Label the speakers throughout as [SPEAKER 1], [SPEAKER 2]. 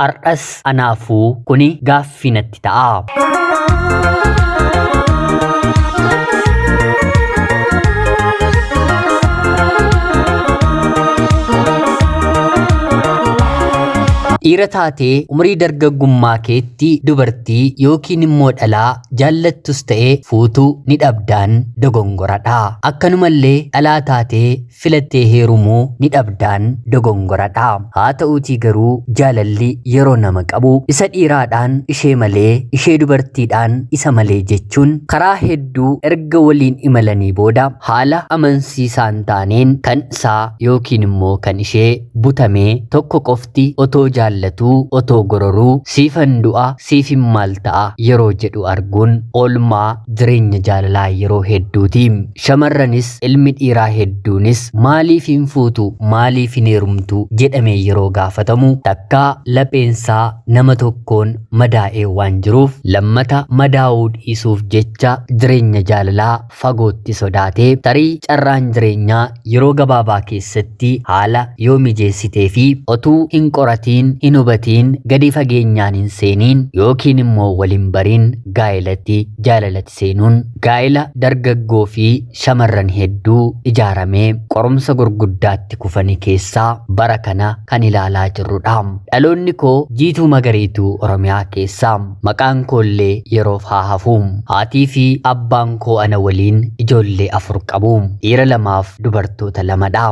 [SPEAKER 1] Har'as anaafuu kuni gaaffii natti ta'a. Dhiira taatee umurii dargaggummaa keetti dubartii yookiin immoo dhalaa jaallattus ta'e fuutuu ni dhabdaan dogongoradha. Akkanumallee dhalaa taatee filattee heerumuu ni dhabdaan dogongoradha. Haa ta'uutii garuu jaalalli yeroo nama qabu isa dhiiraadhaan ishee malee, ishee dubartiidhaan isa malee jechuun karaa hedduu erga waliin imalanii booda haala amansiisaan taaneen kan isaa yookiin immoo kan ishee butamee tokko qofti otoo jaallatuu otoo gororuu siifan du'a siifin maal ta'a yeroo jedhu arguun oolmaa jireenya jaalalaa yeroo hedduuti. Shamarranis ilmi dhiiraa hedduunis maaliif hin fuutu, maaliif hin heerumtu jedhamee yeroo gaafatamu takkaa lapheensaa nama tokkoon madaa'ee waan jiruuf lammata madaa'uu dhiisuuf jecha jireenya jaalalaa fagootti sodaatee tarii carraan jireenyaa yeroo gabaabaa keessatti haala yoo mijeessitee fi otuu hin qoratiin, hin hubatiin, gadi fageenyaan hin seeniin yookiin immoo waliin bariin gaa'elatti jaalalatti seenuun gaa'ela dargaggoo fi shamarran hedduu ijaaramee qorumsa gurguddaatti kufanii keessaa bara kana kan ilaalaa jirrudha. Dhaloonni koo Jiituu Magariituu Oromiyaa keessaa, maqaan koollee yeroof haa hafu. Haatii fi abbaan koo ana waliin ijoollee 4 qabu. Dhiira 2f dubartoota 2dha.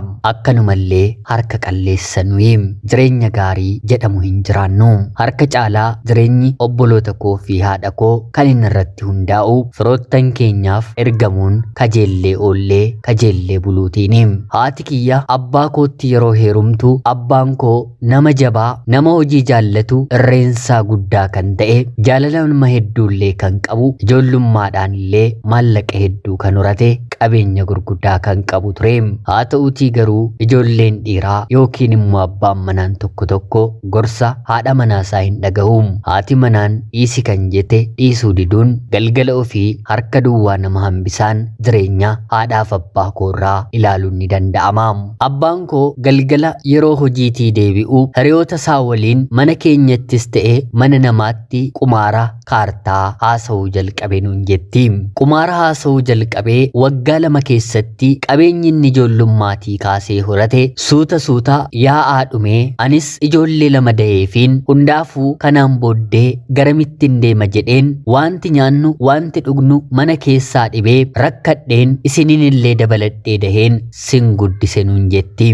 [SPEAKER 1] Akkanumallee harka qalleessa nuyi. Jireenya gaarii jedhamu hin jiraannu. Harka caalaa jireenyi obboloota koo fi haadha koo kan inni irratti hundaa'u firoottan keenyaaf ergamuun kajeellee oollee kajeellee buluutiini. Haati kiyya abbaa kootti yeroo heerumtu abbaan koo nama jabaa, nama hojii jaallatu, irreensaa guddaa kan ta'e, jaalala nama hedduullee kan qabu, ijoollummaadhaan illee maallaqa hedduu kan horate, qabeenya gurguddaa kan qabu ture. Haa ta'uutii garuu ijoolleen dhiiraa yookiin immoo abbaan manaan tokko tokko gorsa haadha manaasaa hin dhaga'u. Haati manaan dhiisi kan jette dhiisuu diduun galgala ofii harka duwwaa nama hambisaan jireenya haadhaaf abbaa koorraa ilaaluun ni danda'ama. Abbaan koo galgala yeroo hojiitii deebi'u hiriyoota isaa waliin mana keenyattis ta'e mana namaatti qumaara kaartaa haasa'uu jalqabe nuun jetti. Qumaara haasa'uu jalqabee waggaa 2 keessatti qabeenyi inni ijoollummaatii kaasee horate suuta suuta yaa'aa dhumee anis ijoollee 2 da'eefiin hundaafuu kanaan booddee garamittiin deema jedheen wanti nyaannu wanti dhugnu mana keessaa dhibee rakkadheen isiniin illee dabaladhee daheen sin guddise nuun jetti.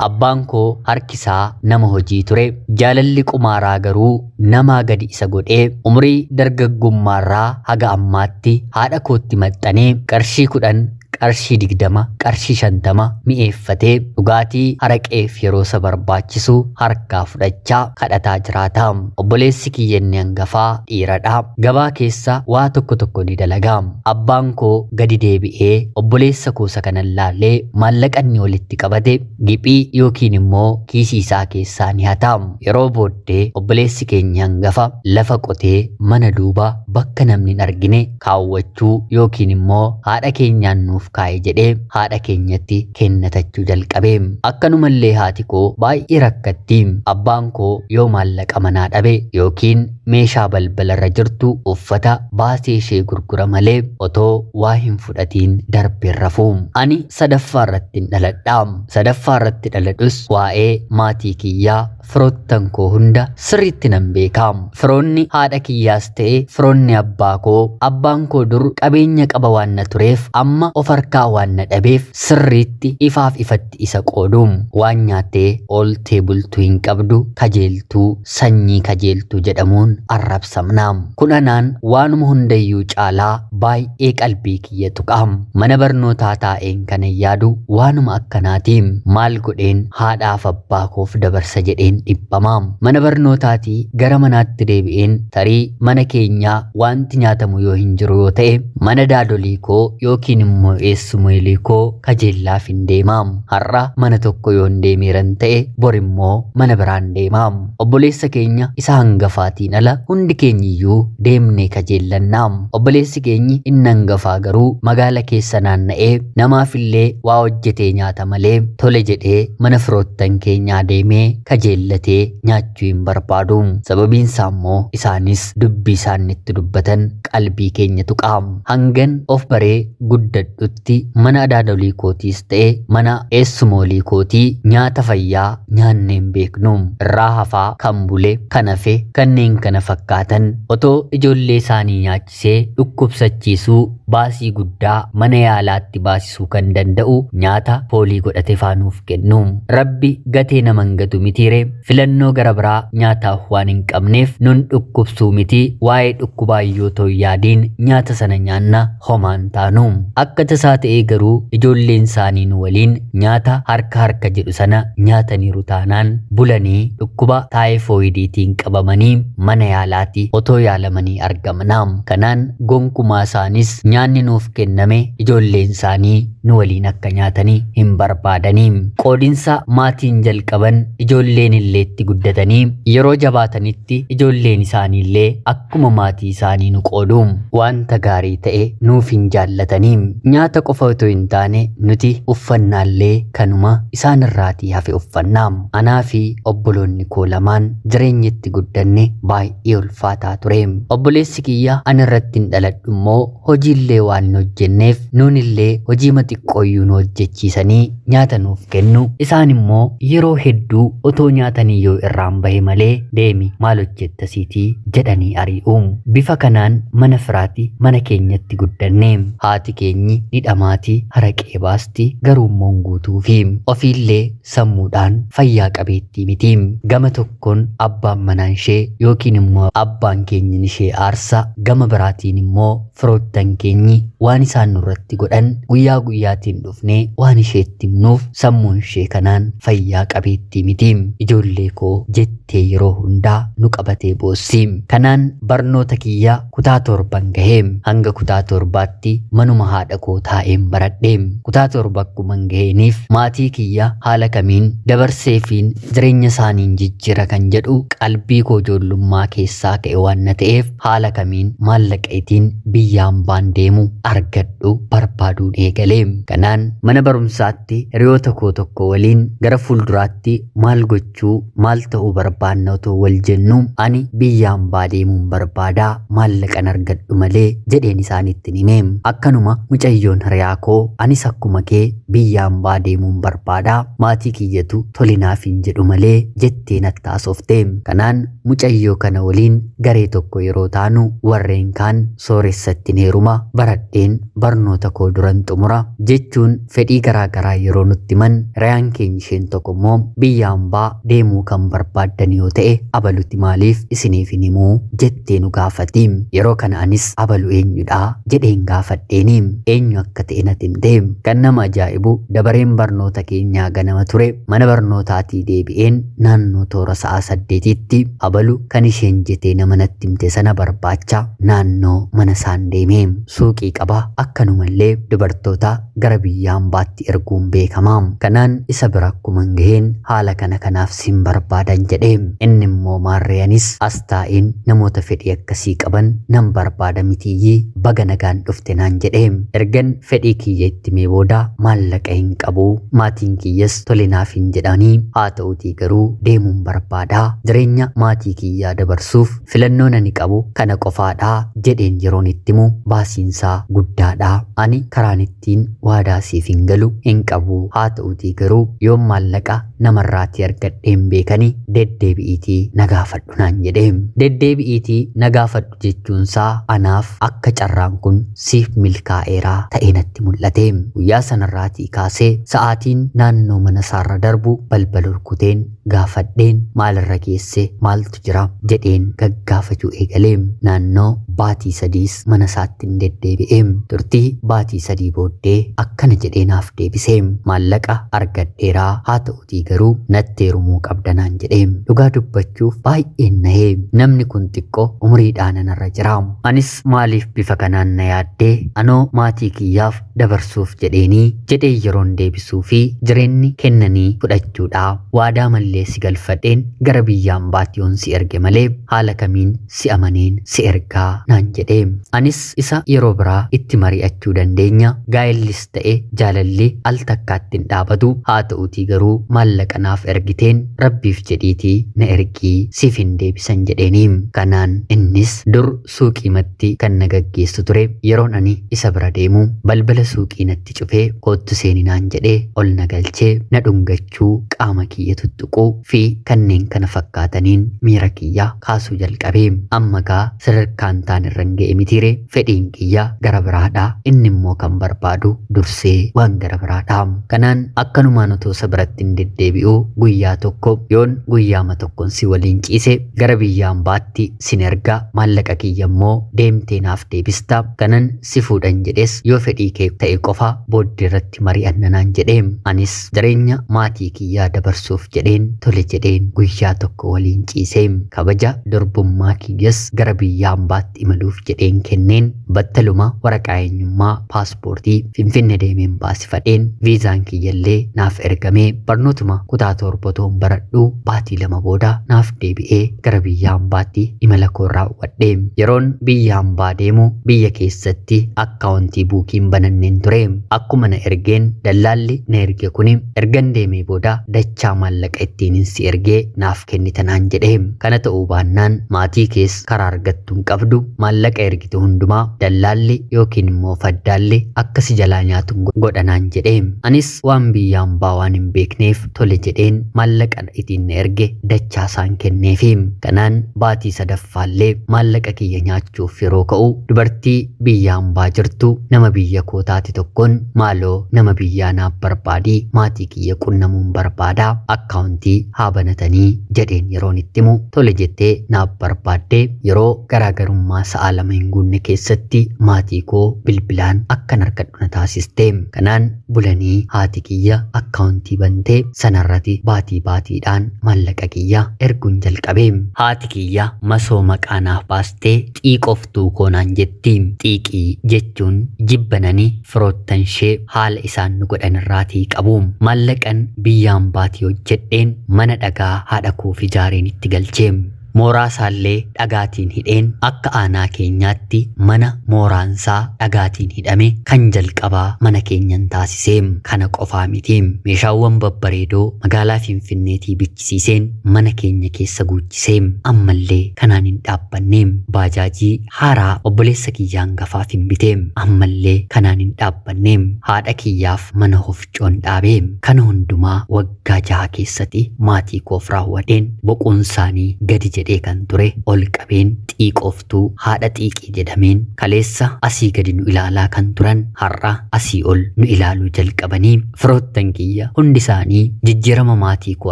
[SPEAKER 1] Abbaan koo harkisaa nama hojii ture. Jaalalli qumaaraa garuu namaa gadi isa godhee umurii dargaggummaarraa haga ammaatti haadha kootti maxxanee qarshii 10, qarshii 20, qarshii 50 mi'eeffatee dhugaatii haraqeef yeroo isa barbaachisu harkaa fudhachaa kadhataa jiraata. Obboleessi kiyya inni hangafaa dhiiradha. Gabaa keessa waa tokko tokko ni dalaga. Abbaan koo gadi deebi'ee obboleessa koo isa kana laallee maallaqa inni walitti qabate giphii yookiin immoo kiisii isaa keessaa ni hata. Yeroo booddee obboleessi keenya hangafa lafa qotee mana duuba bakka namni hin argine kaawwachuu yookiin immoo haadha keenyaan nuuf kaa'e jedhee haadha keenyatti kennatachuu jalqabe. Akkanumallee haati koo baay'ee rakkatti. Abbaan koo yoo maallaqa manaa dhabe yookiin meeshaa balbalarra jirtu uffata baasee ishee gurgura malee otoo waa hin fudhatiin darbee rafu. Ani sadaffaa irratti dhaladha. Sadaffaa irratti dhaladhus waa'ee maatii kiyyaa firoottan koo hunda sirriitti nan beeka. Firoonni haadha kiyyaas ta'e firoonni abbaa koo, abbaan koo dur qabeenya qaba waan na tureef amma of harkaa waan na dhabeef sirriitti ifaaf ifatti isa qoodu. Waan nyaattee ooltee bultuu hin qabdu, kajeeltuu, sanyii kajeeltuu jedhamuun arrabsamna. Kun anaan waanuma hundayyuu caalaa baay'ee qalbii kiyya tuqa. Mana barnootaa taa'een kana yaadu waanuma akkanaati. Maal godheen haadhaaf abbaa koof dabarsa jedheen dhiphama. Mana barnootaatii gara manaatti deebi'een tarii mana keenyaa wanti nyaatamu yoo hin jiru yoo ta'e mana daadolii koo yookiin immoo eessumeelii koo kajeellaaf hin deema. Har'a mana tokko yoo hin deemeeran ta'e bor immoo mana biraan deema. Obboleessa keenya isa hangafaatiin ala hundi keenyiyyuu deemnee kajeellanna. Obboleessi keenyi inni hangafaa garuu magaala keessa naanna'ee namaafillee waa hojjetee nyaata malee tole jedhee mana firoottan keenyaa deemee kajeellee jaallatee nyaachuu hin barbaadu. Sababiin isaa immoo isaanis dubbii isaan itti dubbatan qalbii keenya tuqa. Hangan of baree guddadhutti mana adaadolii kootiis ta'e mana eessumoolii kootii nyaata fayyaa nyaannee hin beeknu. Irraa hafaa kan bule, kan hafe, kanneen kana fakkaatan otoo ijoollee isaanii nyaachisee dhukkubsachiisuu, baasii guddaa mana yaalaatti baasisuu kan danda'u nyaata foolii godhate faanuuf kennu. Rabbi gatee nama hin gatu mitiire, filannoo gara biraa nyaataaf waan hin qabneef nun dhukkubsuu miti, waa'ee dhukkubaa yoo ta'u yaadiin nyaata sana nyaanna, homaan taanu. Akka tasaa ta'ee garuu ijoolleen isaanii nu waliin nyaata harka harka jedhu sana nyaataniiru taanaan bulanii dhukkuba taayifooyidiitiin qabamanii mana yaalaatti otoo yaalamanii argamna. Kanaan gonkumaa isaanis nyaanni nuuf kenname ijoolleen isaanii nu waliin akka nyaatanii hin barbaadanii. Qoodinsa maatiin jalqaban ijoolleen illee itti guddatanii yeroo jabaatanitti ijoolleen isaanii illee akkuma maatii isaanii nu qoodu. Wanta gaarii ta'e nuuf hin jaallatanii. Nyaata qofa otoo hin taane nuti uffannaallee kanuma isaan irraatii hafe uffannaa. Anaa fi obboloonni koo lamaan jireenya itti guddanne baay'ee ulfaataa ture. Obboleessi kiyya ani irratti hin dhaladhu immoo hojiillee waan hin hojjenneef nuunillee hojii xiqqooyyuu nu hojjechiisanii nyaata nuuf kennu. Isaan immoo yeroo hedduu otoo nyaatanii yoo irraan bahe malee deemi maal hojjetta siitii jedhanii ari'u. Bifa kanaan mana firaati mana keenyatti guddanne. Haati keenyi ni dhamaati, haraqee baasti, garuu immoo hin guutuufi ofiillee sammuudhaan fayyaa qabeettii miti. Gama tokkoon abbaan manaan ishee yookiin immoo abbaan keenyi ishee aarsa, gama biraatiin immoo firoottan keenyi waan isaan nurratti godhan guyyaa guyyaatiin dhufnee waan isheetti himnuuf sammuun ishee kanaan fayyaa qabeettii miti. Ijoollee koo jettee yeroo hundaa nu qabatee boossi. Kanaan barnoota kiyya kutaa 7 gahee, hanga kutaa 7tti manuma haadha koo taa'een baradhe. Kutaa 7 akkuma gaheeniif maatii kiyya haala kamiin dabarseefiin jireenya isaaniin jijjiira kan jedhu qalbii koo ijoollummaa keessaa ka'e waan na ta'eef haala kamiin maallaqa ittiin biyyaan baan deemu argadhu barbaaduun eegale. Kanaan mana barumsaatti hiriyoota koo tokko waliin gara fuulduraatti maal gochuu, maal ta'uu barbaanna otoo wal jennu, ani biyyaan baa deemuun barbaadaa, maallaqan argadhu malee jedheen isaanitti hime. Akkanuma mucayyoon hiriyaa koo anis akkuma kee biyyaan baa deemuun barbaadaa, maatii kiyyatu tolinaaf hin jedhu malee jettee natti haasofte. Kanaan mucayyoo kana waliin garee tokko yeroo taanu warreen kaan sooressatti heeruma, baradheen barnoota koo duran xumura jechuun fedhii garaa garaa yeroo nutti himan, hiriyaan keenya isheen tokko immoo biyyaan baa deemuu kan barbaaddan yoo ta'e abaluti maaliif isiniif hin himuu jettee nu gaafati. Yeroo kana anis abalu eenyudha jedheen gaafadheeni, eenyu akka ta'e natti himte. Kan nama ajaa'ibu dabareen barnoota keenyaa ganama ture. Mana barnootaatii deebi'een naannoo toora sa'a 8tti abalu kan isheen jetee nama natti himte sana barbaacha naannoo mana isaan deeme. Suuqii qaba, akkanumallee dubartoota gara biyya hambaatti erguun beekama. Kanaan isa bira akkuma gaheen haala kana kanaaf sin barbaadan jedhe. Inni immoo maarreeyanis as taa'een namoota fedhii akkasii qaban nan barbaada mitiyyii, baga nagaan dhufte naan jedhe. Ergan fedhii kiyya itti himee booda maallaqa hin qabu, maatiin kiyyas tole naaf hin jedhanii, haa ta'uutii garuu deemuun barbaadaa, jireenya maatii kiyyaa dabarsuuf filannoon ani qabu kana qofaadhaa jedheen yeroon itti himu, baasiinsaa guddaadhaa, ani karaan ittiin waadaa siif hin galu hin qabu, haa ta'uutii garuu yoon maallaqa namarraatii argadheen beekani deddeebi'iitii na gaafadhu naan jedhe. Deddeebi'iitii na gaafadhu jechuunsaa anaaf akka carraan kun siif milkaa'eeraa ta'ee natti mul'ate. Guyyaa sanarraatii kaasee sa'aatiin naannoo mana isaarra darbu balbala rukuteen gaafadheen, maalirra geesse, maaltu jira jedheen gaggaafachuu eegale. Naannoo baatii 3s mana isaatti hin deddeebi'e. Turtii baatii 3 booddee akkana jedhee naaf deebise: maallaqa argadheeraa, haa ta'utii garuu natti heerumuu qabda naan jedhe. Dhugaa dubbachuuf baay'een nahee. Namni kun xiqqoo umriidhaan anarra jira. Anis maaliif bifa kanaan na yaaddee, anoo maatii kiyyaaf dabarsuuf jedheenii jedhee yeroon deebisuu fi jireenyi kennanii fudhachuudha. Waadaa mallee si galfadheen gara biyyaan baatiyoon si erge malee haala kamiin si amaneen si ergaa naan jedhe. Anis isa yeroo biraa itti mari'achuu dandeenya. Gaa'ellis ta'e jaalalli al takkaatti hin dhaabatu. Haa ta'uutii garuu maallaqa naaf ergiteen rabbiif jedhiitii na ergii siif hin deebisan jedheeni. Kanaan innis dur suuqiimatti kan na gaggeessu ture. Yeroon ani isa bira deemu balbala suuqii natti cufee koottu seeni naan jedhee ol na galchee na dhungachuu, qaama kiyya tuttuquu fi kanneen kana fakkaataniin miira kiyya kaasuu jalqabe. Amma gaa sadarkaan taan irra hin ga'e mitiire, fedhiin kiyya gara biraadha, inni immoo kan barbaadu dursee waan gara biraadha. Kanaan akkanumaan otoo isa biratti hin deddeebi'uu guyyaa tokko yoon guyyaama tokkon si waliin ciise gara biyya hambaatti sin erga, maallaqa kiyya immoo deemtee naaf deebista, kanan si fuudhan jedhes yoo fedhii kee ta'e qofa booddee irratti mari'anna naan jedhe. Anis jireenya maatii kiyyaa dabarsuuf jedheen tole jedheen guyyaa tokko waliin ciise. Kabaja durbummaa kiyyas gara biyya hambaatti imaluuf jedheen kenneen battaluma waraqaa eenyummaa paaspoortii Finfinne deemeen baasifadheen viizaan kiyyallee naaf ergamee barnootuma kutaa 7 otoon baradhuu baatii 2 booda naaf deebi'ee gara biyya hambaatti imala koo raawwadhe. Yeroon biyya hambaa deemu biyya keessatti akkaawuntii buukiin bananneen ture. Akkuma na ergeen dallaalli na erge kuni ergan deemee booda dachaa maallaqa ittiin si ergee naaf kennita naan jedhe. Kana ta'uu baannaan maatii kees karaa argattu hin qabdu, maallaqa ergitu hundumaa dallaalli yookiin immoo faddaalli akka si jalaa nyaatu godha naan jedhe. Anis waan biyya hambaa waan hin beekneef tole jedheen maallaqa ittiin na erge dachaa isaan kenneefi. Kanaan baatii sadaffaallee maallaqa kiyya nyaachuuf yeroo ka'u dubartii biyya hambaa jirtu nama biyya koo taate tokkoon maaloo nama biyyaa naaf barbaadii maatii kiyya qunnamuun barbaada akkaawuntii haa banatanii jedheen yeroon itti himu tole jettee naaf barbaaddee yeroo garaagarummaa sa'a 2 hin guunne keessatti maatii koo bilbilaan akkan argadhu na taasiste. Kanaan bulanii haati kiyya akkaawuntii bantee sanarrati baatii baatiidhaan maallaqa kiyya erguun jalqabe. Haati kiyya masoo maqaa naaf baastee xiiqoftuu koo naan jetti. Xiiqii jechuun jibbanani firoottan ishee haala isaan nu godhan irraatii qabu. Maallaqan biyya hambaatii hojjedheen mana dhagaa haadha koof ijaareen itti galche. Mooraa isaallee dhagaatiin hidheen akka aanaa keenyaatti mana mooraansaa dhagaatiin hidhame kan jalqabaa mana keenyan taasise. Kana qofaa miti. Meeshaawwan babbareedoo magaalaa Finfinneetii bichisiiseen mana keenya keessa guuchise. Ammallee kanaan hin dhaabbanne. Baajaajii haaraa obboleessa kiyya hangafaaf hin bite. Ammallee kanaan hin dhaabbanne. Haadha kiyyaaf mana hofcoon dhaabe. Kana hundumaa waggaa 6 keessatti maatii koof raawwadheen boquun isaanii gadi jedhee kan ture ol qabeen xiiqoftuu haadha xiiqii jedhameen kaleessa asii gadi nu ilaalaa kan turan har'a asii ol nu ilaaluu jalqabanii firoottan kiyya hundi isaanii jijjiirama maatii koo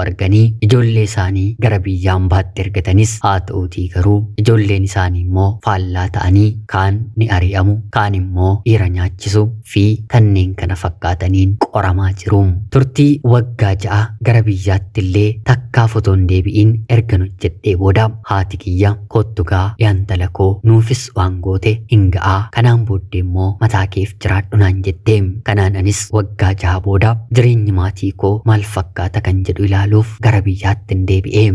[SPEAKER 1] arganii ijoollee isaanii gara biyya hambaatti ergatanis haa ta'uutii garuu ijoolleen isaanii immoo faallaa ta'anii kaan ni ari'amu, kaan immoo dhiira nyaachisu fi kanneen kana fakkaataniin qoramaa jiru. Turtii waggaa 6 gara biyyaatti illee takkaaf otoo hin deebi'in ergan hojjedhee booda haati kiyya koottu gaa yaa intala koo nuufis waan goote hin ga'aa, kanaan booddee immoo mataa keef jiraadhu naan jette. Kanaan anis waggaa 6 booda jireenyi maatii koo maal fakkaata kan jedhu ilaaluuf gara biyyaatti hin deebi'e.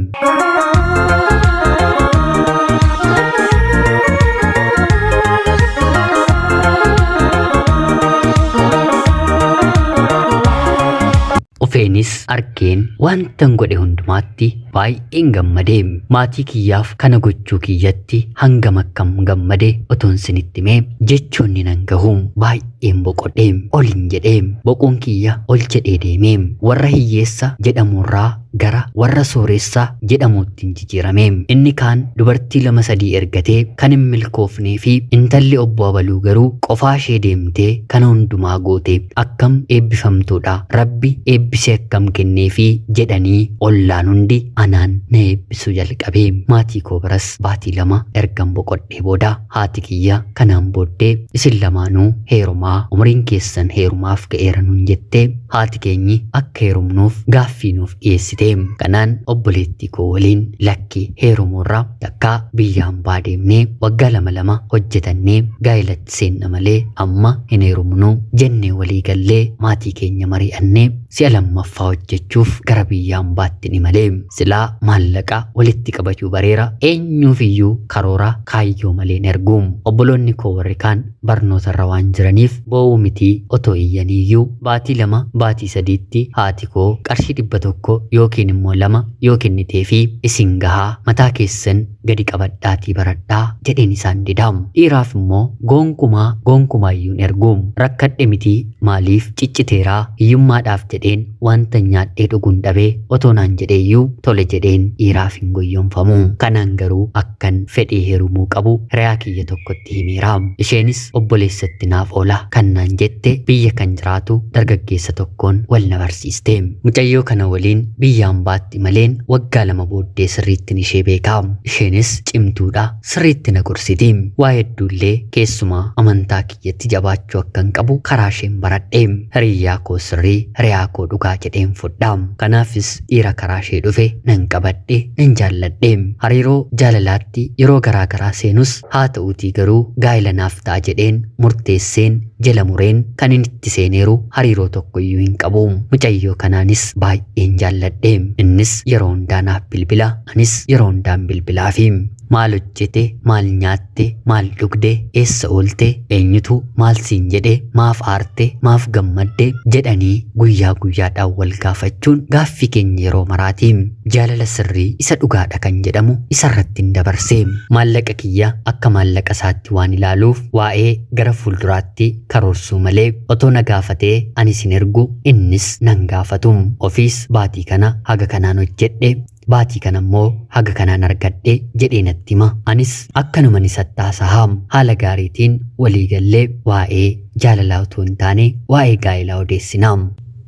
[SPEAKER 1] Dhufeenis arkeen wantan godhe hundumaatti baay'een gammade. Maatii kiyyaaf kana gochuu kiyyatti hangam akkam gammade otoon sinitti himee jechoonni nan gahu. Baay'een boqodhe. Olin jedhe. Boquun kiyya ol jedhee deeme. Warra hiyyeessa jedhamurraa gara warra sooreessa jedhamuutti jijjiirame. Inni kaan dubartii 2-3 ergatee kan hin milkoofnee fi intalli obbo Abaluu garuu qofaa ishee deemtee kana hundumaa goote. Akkam eebbifamtuudha. Rabbi eebbisee akkam kenneefi jedhanii ollaan hundi anaan na eebbisuu jalqabe. Maatii koo biras baatii 2 ergan boqodhee booda haati kiyya kanaan booddee isin lamaanuu heerumaa, umriin keessan heerumaaf ga'eera nuun jettee haati keenyi akka heerumnuuf gaaffii nuuf dhiyeessite. Kanaan obboleettii koo waliin lakki heerumuurra takkaa biyya hambaa deemnee waggaa 2-2 hojjetannee gaa'elatti seenna malee amma hin heerumnu jennee walii gallee maatii keenya mari'annee si'a lammaffaa hojjechuuf gara biyya hambaatti ni malee. Silaa Daldalaa maallaqa walitti qabachuu bareera. Eenyuufiyyuu karoora kaayyoo malee hin ergu. Obboloonni koo warri kaan barnootarra waan jiraniif boo'uu mitii otoo iyyaniiyyuu baatii 2 baatii 3tti haati koo qarshii 100 yookiin immoo 2 yoo kenniteefi isin gahaa mataa keessan gadi qabadhaatii baradhaa jedheen isaan dida. Dhiiraaf immoo gonkumaa gonkumaayyuu hin ergu. Rakkadhe mitii maaliif cicciteeraa hiyyummaadhaaf jedheen wanta nyaadhee dhuguun dhabee otoo naan jedheeyyuu tole jedheen dhiiraaf hin goyyomfamu. Kanaan garuu akkan fedhii heerumuu qabu hiriyaa kiyya tokkotti himeera. Isheenis obboleessatti naaf oola kan naan jette biyya kan jiraatu dargaggeessa tokkoon wal na barsiiste. Mucayyoo kana waliin biyya hambaatti maleen waggaa 2 booddee sirriittin ishee beeka. Isheenis cimtuudha, sirriitti na gorsiti. Waa hedduullee keessumaa amantaa kiyyatti jabaachuu akkan qabu karaa isheen baradhe. Hiriyyaa koo sirrii, hiriyaa koo dhugaa jedheen fudha. Kanaafis dhiira karaa ishee dhufe nan qabadhe, nan jaalladhe. Hariiroo jaalalaatti yeroo garaa garaa seenus haa ta'uutii garuu gaa'ila naaf ta'a jedheen murteesseen jala mureen kan inni itti seeneeru hariiroo tokko iyyuu hin qabu. Mucayyoo kanaanis baay'een jaalladhe. Innis yeroo hundaa naaf bilbila, anis yeroo hundaan bilbilaafi. Maal hojjete, maal nyaatte, maal dhugde, eessa oolte, eenyutu maal siin jedhe, maaf aarte, maaf gammadde jedhanii guyyaa guyyaadhaan wal gaafachuun gaaffii keenya yeroo maraati. Jaalala sirrii isa dhugaadha kan jedhamu isarratti hin dabarse. Maallaqa kiyya akka maallaqa isaatti waan ilaaluuf waa'ee gara fuulduraatti karoorsuu malee otoo na gaafatee ani sin ergu innis nan gaafatu. Ofiis baatii kana haga kanaan hojjedhe, baatii kana immoo haga kanaan argadhe jedhee natti hima. Anis akkanuman isatti haasa'a. Haala gaariitiin walii gallee waa'ee jaalalaa otoo hin taane waa'ee gaa'elaa odeessina.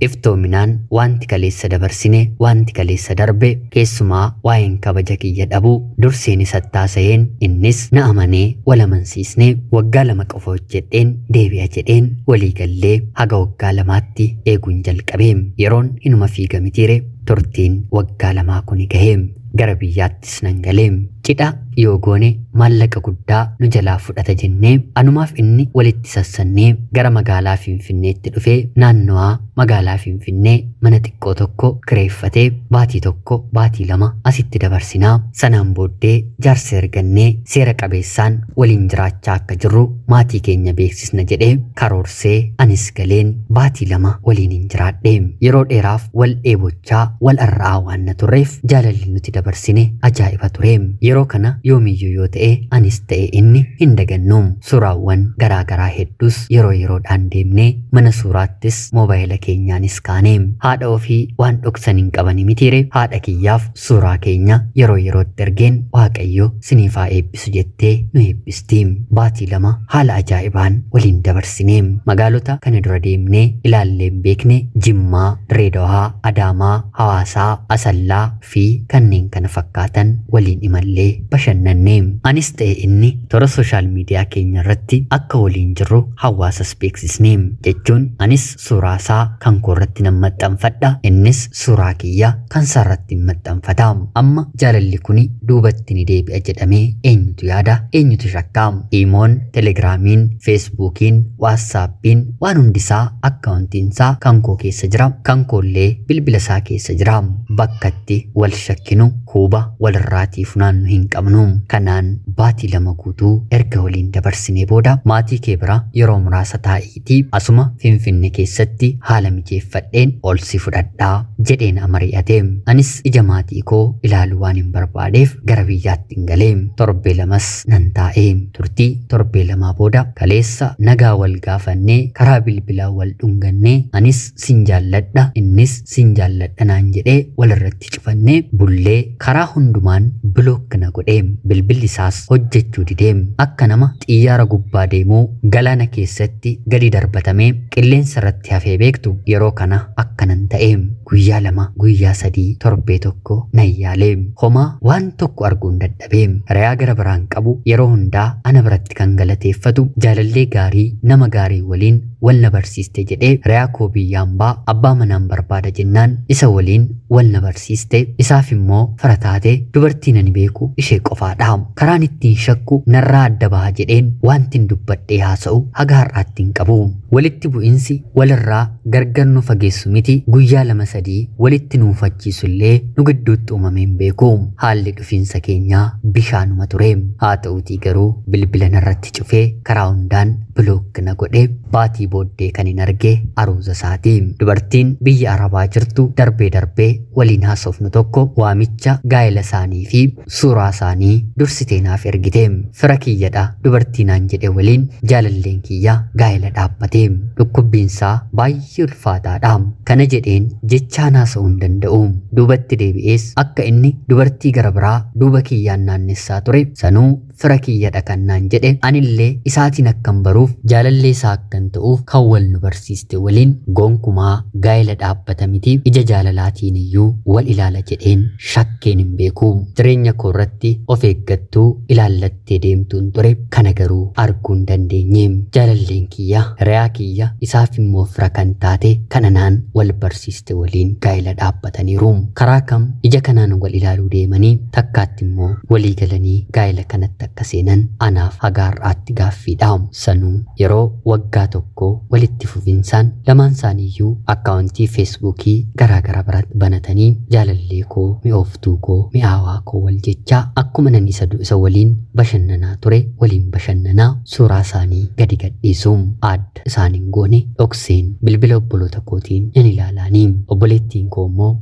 [SPEAKER 1] Iftoominaan wanti kaleessa dabarsine, wanti kaleessa darbe, keessumaa waa'een kabaja kiyya dhabuu durseen isatti haasa'een innis na amanee wal amansiisne waggaa 2 qofa hojjedheen deebi'a jedheen walii gallee haga waggaa 2tti eeguun jalqabe. Yeroon inuma fiiga mitiire turtiin waggaa 2 kuni gahe. Gara biyyaattis nan galee. Cidha yoo goone maallaqa guddaa nu jalaa fudhata jennee anumaaf inni walitti sassannee gara magaalaa Finfinneetti dhufee naannawaa magaalaa Finfinnee mana xiqqoo tokko kireeffatee baatii 1 baatii 2 asitti dabarsinaa. Sanaan booddee jaarsa ergannee seera qabeessaan waliin jiraachaa akka jirru maatii keenya beeksisna jedhee karoorsee anis galeen baatii 2 waliin hin jiraadhe. Yeroo dheeraaf wal dheebochaa wal arra'aa waan na turreef jaalalli nuti dabarsine ajaa'iba ture. Yeroo kana yoomiyyuu yoo ta'e anis ta'e inni hin dagannu. Suuraawwan garaa garaa hedduus yeroo yeroodhaan deemnee mana suuraattis moobaayila keenyaanis kaane. Haadha ofii waan dhoksan hin qabani mitiire haadha kiyyaaf suuraa keenya yeroo yerootti ergeen Waaqayyo siniif haa eebbisu jettee nu eebbisti. Baatii 2 haala ajaa'ibaan waliin dabarsine. Magaalota kana dura deemnee ilaallee hin beekne Jimmaa, Dirreedawaa, Adaamaa, Hawaasaa, Asallaa fi kanneen kana fakkaatan waliin imallee bashannanne. Anis ta'e inni toora sooshaal miidiyaa keenya irratti akka waliin jirru hawaasas beeksisne. Jechuun anis suuraa isaa kan koo irratti nan maxxanfadha, innis suuraa kiyya kan isaa irratti maxxanfata. Amma jaalalli kuni duubatti ni deebi'a jedhamee eenyutu yaada, eenyutu shakka? Iimoon, Telegiraamiin, Feesbuukiin, Waatsaappiin waan hundisaa akkaawuntiin isaa kan koo keessa jira, kan koollee bilbila isaa keessa jira. Bakkatti wal shakkinu huuba walirraatii funaannu hin qabnu. Kanaan baatii 2 guutuu erga waliin dabarsinee booda maatii kee bira yeroo muraasa taa'iitii asuma Finfinne keessatti haala mijeeffadheen ol si fudhadhaa jedheen amari'ate. Anis ija maatii koo ilaaluu waan hin barbaadeef gara biyyaatti hin galee. Torbee 2s nan taa'e. Turtii torbee 2 booda kaleessa nagaa wal gaafannee karaa bilbilaa wal dhungannee anis sin jaalladha innis sin jaalladha naan jedhee walirratti cufannee bullee karaa hundumaan bilook na godhe. Bilbilli isaas hojjechuu didee. Akka nama xiyyaara gubbaa deemuu galaana keessatti gadi darbatamee qilleensa irratti hafee beektu yeroo kana akkanan ta'e. Guyyaa 2 guyyaa 3 torbee 1 nan yaale. Homaa waan tokko arguun dadhabe. Hiriyaa gara biraan qabu yeroo hundaa ana biratti kan galateeffatu jaalallee gaarii nama gaarii waliin wal na barsiiste jedhee hiriyaa koo biyya hambaa abbaa manaan barbaada jennaan isa waliin wal na barsiiste isaaf immoo fira taate dubartiin ani beeku ishee qofaadha. Karaan ittiin shakku narraa adda baha jedheen wantin dubbadhee haasa'u haga har'aatti hin qabu. Walitti bu'insi walirraa gargar nu fageessu miti guyyaa lama sadii walitti nu mufachiisu illee nu gidduutti uumamee hin beeku. Haalli dhufiinsa keenyaa bishaanuma ture. Haa ta'uutii garuu bilbila narratti cufee karaa hundaan bilook na godhe. Baatii booddee kan hin arge aruuza isaati. Dubartiin biyya Arabaa jirtu darbee darbee waliin haasofnu tokko waamicha gaa'ela isaanii fi suuraa isaanii dursitee naaf ergite. Fira kiyyadha dubartii naan jedhe waliin jaalalleen kiyya gaa'ela dhaabbate. Dhukkubbiinsaa baay'ee ulfaataadha. Kana jedheen jechaan haasa'uu hin danda'u. Duubatti deebi'ees akka inni dubartii gara biraa duuba kiyyaan naannessaa ture sanuu fira kiyyadha kan naan jedhe anillee isaatiin akkan baruuf jaalallee isaa akkan ta'uuf kan wal nu barsiiste waliin gonkumaa gaa'ela dhaabbata miti ija jaalalaatiin iyyuu wal ilaala jedheen shakkeen hin beeku. Jireenya koo irratti of eeggattuu ilaallattee deemtuun ture kana garuu arguu hin dandeenye. Jaalalleen kiyya hiriyaa kiyya isaaf immoo fira kan taate kan anaan wal barsiiste waliin gaa'ela dhaabbataniiru. Karaa kam ija kanaan wal ilaaluu deemanii takkaatti immoo walii galanii gaa'ela kanatti akka seenan anaaf haga har'aatti gaaffiidha. Sanuu yeroo waggaa tokko walitti fufinsaan lamaan isaaniiyyuu akkaawuntii feesbuukii garaagaraa banatanii jaalallee koo mi'ooftuu koo mi'aawaa koo wal jechaa akkuma nan isa isa waliin bashannanaa ture waliin bashannanaa suuraa isaanii gadi gadhiisu. Adda isaan hin goone dhokseen bilbila obboloota kootiin nan ilaalaanii. Obboleettiin koo immoo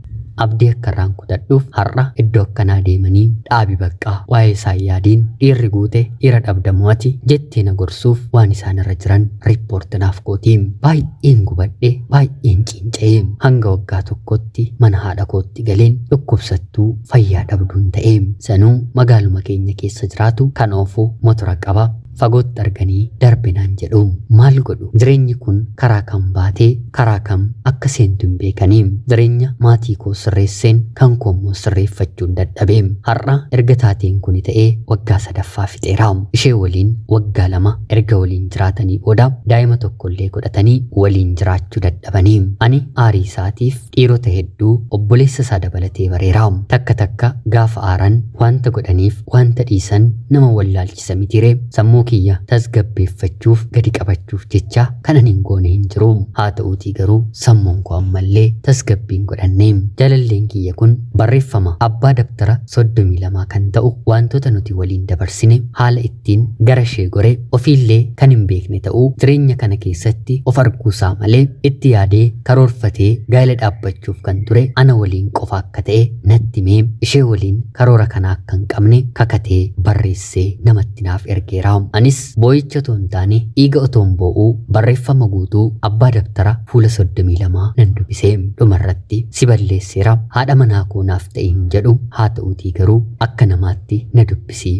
[SPEAKER 1] abdii akka irraan kutadhuuf har'a iddoo akkanaa deemanii dhaabi baqqaa waa'ee isaan yaadiin dhiirri guute dhiira dhabdamoo ati jettee na gorsuuf waan isaan irra jiran riippoorti naaf gooti. Baay'een gubadhe, baay'een ciinca'e. Hanga waggaa tokkotti mana haadha kootti galeen dhukkubsattuu fayyaa dhabduun ta'e. Sanuu magaaluma keenya keessa jiraatu kan oofu motora qaba. Fagootti arganii darbinaan jedhu. Maal godhu? Jireenyi kun karaa kam baatee karaa kam akka seentu hin beekanii. Jireenya maatii koo sirreesseen kan koo immoo sirreeffachuun dadhabe. Har'a erga taateen kuni ta'ee waggaa sadaffaa fixeera. Ishee waliin waggaa 2 erga waliin jiraatanii booda daa'ima tokkollee godhatanii waliin jiraachuu dadhabanii. Ani aarii isaatiif dhiirota hedduu obboleessa isaa dabalatee bareera. Takka takka gaafa aaran wanta godhaniif wanta dhiisan nama wallaalchisa mitiire. Sammuu kiyya tasgabbeeffachuuf gadi qabachuuf jecha kan ani hin goone hin jiru. Haa ta'uutii garuu sammuun koo ammallee tasgabbii hin godhanne. Jaalalleen kiyya kun barreeffama abbaa dabtara 32 kan ta'u wantoota nuti waliin dabarsine haala ittiin gara ishee gore ofiillee kan hin beekne ta'uu jireenya kana keessatti of arguusaa malee itti yaadee karoorfatee gaa'ela dhaabbachuuf kan ture ana waliin qofa akka ta'e natti himee ishee waliin karoora kana akka hin qabne kakatee barreessee namatti naaf ergeera. Anis boo'icha otoo hin taane dhiiga otoo hin boo'uu barreeffama guutuu abbaa dabtara fuula 32 nan dubbise. Dhumarratti si balleesseera, haadha manaa koo naaf ta'i hin jedhu, haa ta'uutii garuu akka namaatti na dubbisi.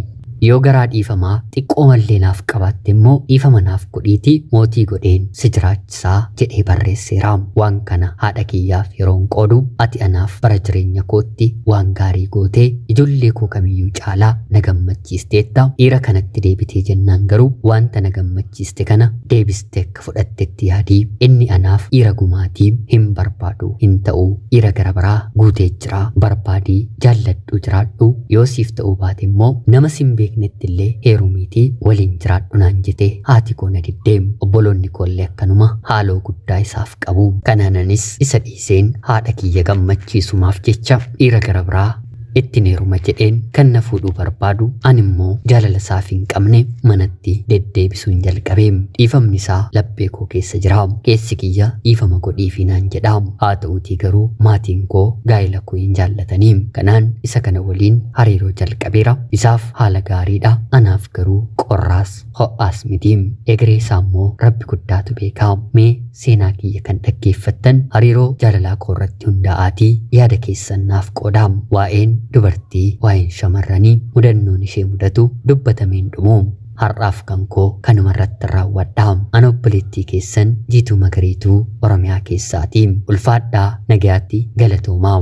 [SPEAKER 1] Yoo garaa dhiifamaa xiqqoo mallee naaf qabaatte immoo dhiifama naaf godhiitii mootii godheen si jiraachisaa jedhee barreesseera. Waan kana haadha kiyyaaf yeroon qoodu ati anaaf bara jireenya kootti waan gaarii gootee ijoollee koo kamiyyuu caalaa na gammachiisteetta. Dhiira kanatti deebitee jennaan garuu wanta na gammachiiste kana deebistee akka fudhattetti yaadii. Inni anaaf dhiira gumaatii hin barbaadu hin ta'u. Dhiira gara biraa guutee jira. Barbaadii jaalladhu jiraadhu. Yoo siif ta'uu baate immoo nama sin beeknetti illee heerumiitii waliin jiraadhu naan jete haati koo na diddee. Obboloonni koo illee akkanuma haaloo guddaa isaaf qabu. Kanaananis isa dhiiseen haadha kiyya gammachiisumaaf jecha dhiira gara biraa ittiin heeruma jedheen kan na fuudhuu barbaadu ani immoo jaalala isaaf hin qabne manatti deddeebisuun jalqabe. Dhiifamni isaa laphee koo keessa jira. Keessi kiyya dhiifama godhiifi naan jedha. Haa ta'uutii garuu maatiin koo gaa'ela koo hin jaallatanii. Kanaan isa kana waliin hariiroo jalqabeera. Isaaf haala gaariidha. Anaaf garuu qorraas ho'aas miti. Egeree isaa immoo rabbi guddaatu beeka. Mee seenaa kiyya kan dhaggeeffattan hariiroo jaalalaa koo irratti hundaa'aatii yaada keessan naaf qoodaa. Waa'een dubartii, waa'een shamarranii mudannoon ishee mudatu dubbatameen dhumu. Har'aaf kan koo kanuma irratti raawwadha. Ana obboleettii keessan Jiituu Magariituu Oromiyaa keessaati. Ulfaadhaa, nagayaatti, galatoomaa.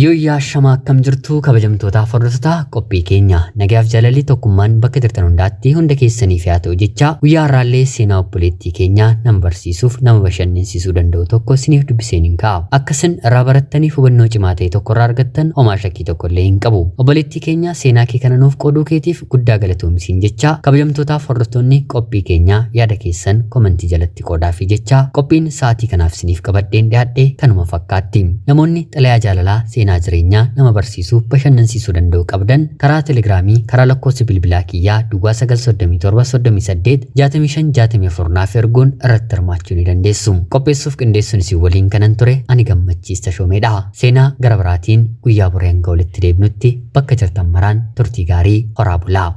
[SPEAKER 1] Yooyyaa Ashamaa akkam jirtu kabajamtootaaf hordoftoota qophii keenya nagayaaf jaalalli tokkummaan bakka jirtan hundaatti hunda keessaniif haa ta'u jecha guyyaa har'aallee seenaa obboleettii keenyaa nama barsiisuuf nama bashannansiisuu danda'u tokko isiniif dubbiseen hin ka'a. Akka isin irraa barattaniif hubannoo cimaa ta'e tokko irraa argattan homaa shakkii tokko illee hin qabu. Obboleettii keenya seenaa kee kana nuuf qooduu keetiif guddaa galatoomsiin jecha kabajamtootaaf hordoftoonni qophii keenyaa yaada keessan komentii jalatti qoodaafi jecha qophiin sa'aatii kanaaf isiniif qabadheen dhiyaadhe kanuma fakkaatti. Namoonni xalayaa jaalalaa seenaa jireenyaa nama barsiisuu bashannansiisuu danda'u qabdan karaa telegiraamii karaa lakkoofsa bilbilaa kiyyaa duwwaa 937 38 65 64 naaf erguun irratti hirmaachuu ni dandeessu. Qopheessuuf qindeessuun isin waliin kanan ture ani Gammachiis Tashoomeedha. Seenaa gara biraatiin guyyaa boree hanga walitti deebinutti bakka jirtan maraan turtii gaarii horaa bulaa.